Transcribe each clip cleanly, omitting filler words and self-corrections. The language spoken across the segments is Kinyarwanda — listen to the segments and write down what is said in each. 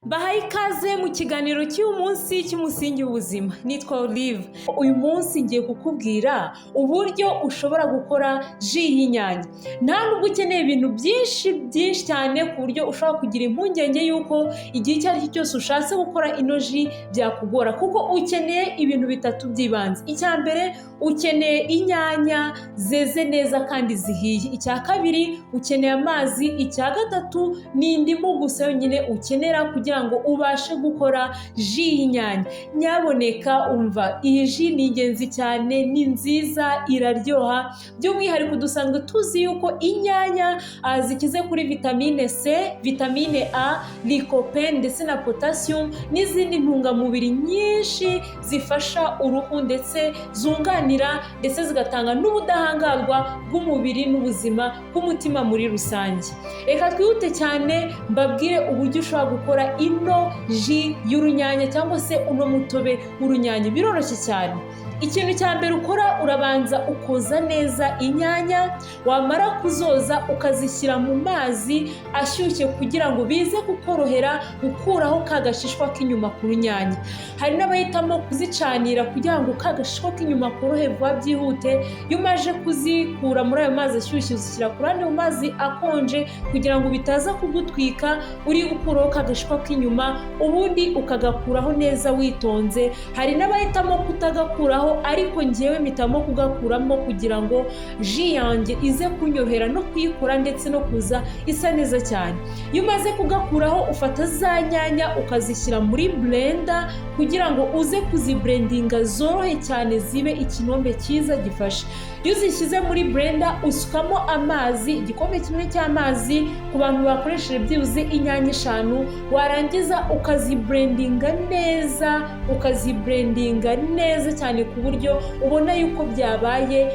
Bahaye ikaze mu kiganiro cy'uyu munsi cy'Umusingi w'Ubuzima. Nitwa Olive. Uyu munsi ngiye kukubwira uburyo ushobora gukora jus y'inyanya. Nta nubwo ukeneye ibintu byinshi byinshi cyane ku buryo ushobora kugira impungenge y'uko igihe icyo ari cyo cyose ushatse gukora ino jus byakugora, kuko ukeneye ibintu bitatu by'ibanze. Icya mbere, ukeneye inyanya zeze neza kandi zihiye. Icya kabiri, ukeneye amazi. Icya gatatu ni indimu gusa yonyine ukenera kugira ngo ubashe gukora jus y'inyanya. Nyaboneka umva, iyi jus ni ingenzi cyane, ni nziza, iraryoha. By'umwihariko dusanzwe tuzi yuko inyanya zikize kuri vitamine C, vitamine A, lycopene ndetse na potassium n'izindi ntungamubiri nyinshi zifasha uruhu ndetse zunganira ndetse zigatanga n'ubudahangarwa bw'umubiri n'ubuzima bw'umutima muri rusange. Reka twihute cyane mbabwire uburyo ushobora gukora ino jus y'urunyanya cyangwa se uno mutobe w'urunyanya. Biroroshye cyane. Ikintu cya mbere ukora, urabanza ukoza neza inyanya, wamara kuzoza ukazishyira mu mazi ashyushye kugira ngo bize kukorohera gukuraho ka gashishwa k'inyuma ku runyanya. Hari n'abahitamo kuzicanira kugira ngo ka gashishwa k'inyuma korohe vuba byihute. Iyo umaze kuzikura muri ayo mazi ashyushye, uzishyira ku ruhande mu mazi akonje kugira ngo bitaza kugutwika uri gukuraho ka gashishwa k'inyuma, ubundi ukagakuraho neza witonze. Hari n'abahitamo kutagakuraho, ariko ngewe mpitamo kugakuramo kugira ngo jus yanjye ize kunyorohera no kuyikora ndetse no kuza isa neza cyane. Iyo umaze kugakuraho, ufata za nyanya ukazishyira muri blender kugira ngo uze kuziblendinga zorohe cyane, zibe ikinombe cyiza gifashe. Iyo uzishyize muri blender, usukamo amazi, igikombe kimwe cy'amazi ku bantu bakoresheje byibuze inyanya eshanu, warangiza ukaziblendinga neza, ukaziblendinga neza cyane ku buryo ubona yuko byabaye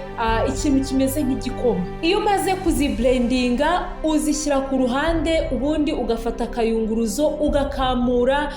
ikintu kimeze nk'igikoma. Iyo umaze kuziblendinga, uzishyira ku ruhande, ubundi ugafata akayunguruzo ugakamura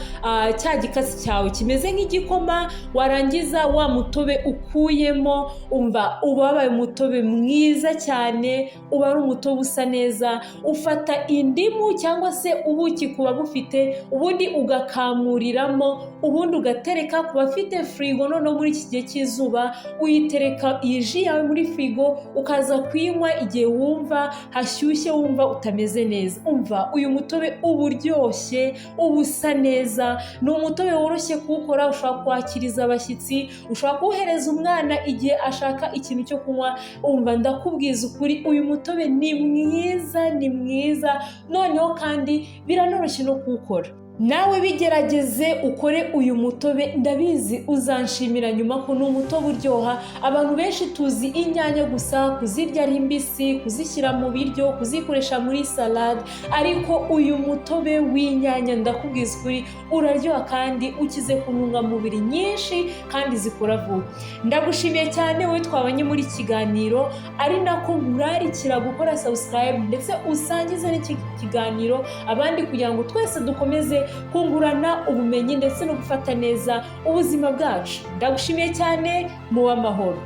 cya gikatsi cyawe kimeze nk'igikoma, warangiza wa mutobe ukuyemo, umva, uba wabaye umutobe mwiza cyane, uba ari umutobe usa neza. Ufata indimu cyangwa se ubuki ku bafite, ubundi ugakamuriramo, ubundi ugatereka ku bafite firigo. Noneho muri iki gihe cy'izuba, uyitereka iyi jus yawe muri firigo, ukaza kuyinywa igihe wumva hashyushye, wumva utameze neza. Umva, uyu mutobe uba uryoshye, uba usa neza, ni umutobe woroshye kuwukora. Ushobora kwakiriza abashyitsi, ushobora kuwuhereza umwana igihe ashaka ikintu cyo kunywa. Umva, ndakubwiza ukuri, uyu mutobe ni mwiza, ni mwiza. Noneho kandi biranoroshye no kuwukora. Nawe bigerageze ukore uyu mutobe, ndabizi uzanshimira nyuma ko ni umutobe uryoha. Abantu benshi tuzi inyanya gusa kuzirya ari mbisi, kuzishyira mu biryo, kuzikoresha muri salade, ariko uyu mutobe w'inyanya, ndakubwiza ukuri, uraryoha kandi ukize ku ntungamubiri nyinshi kandi zikora vuba. Ndagushimiye cyane wowe twabanye muri kiganiro, ari nako nkurarikira gukora subscribe ndetse usangize n'iki kiganiro abandi kugira ngo twese dukomeze kungurana ubumenyi ndetse no gufata neza ubuzima bwacu. Ndagushimiye cyane, mu w'amahoro.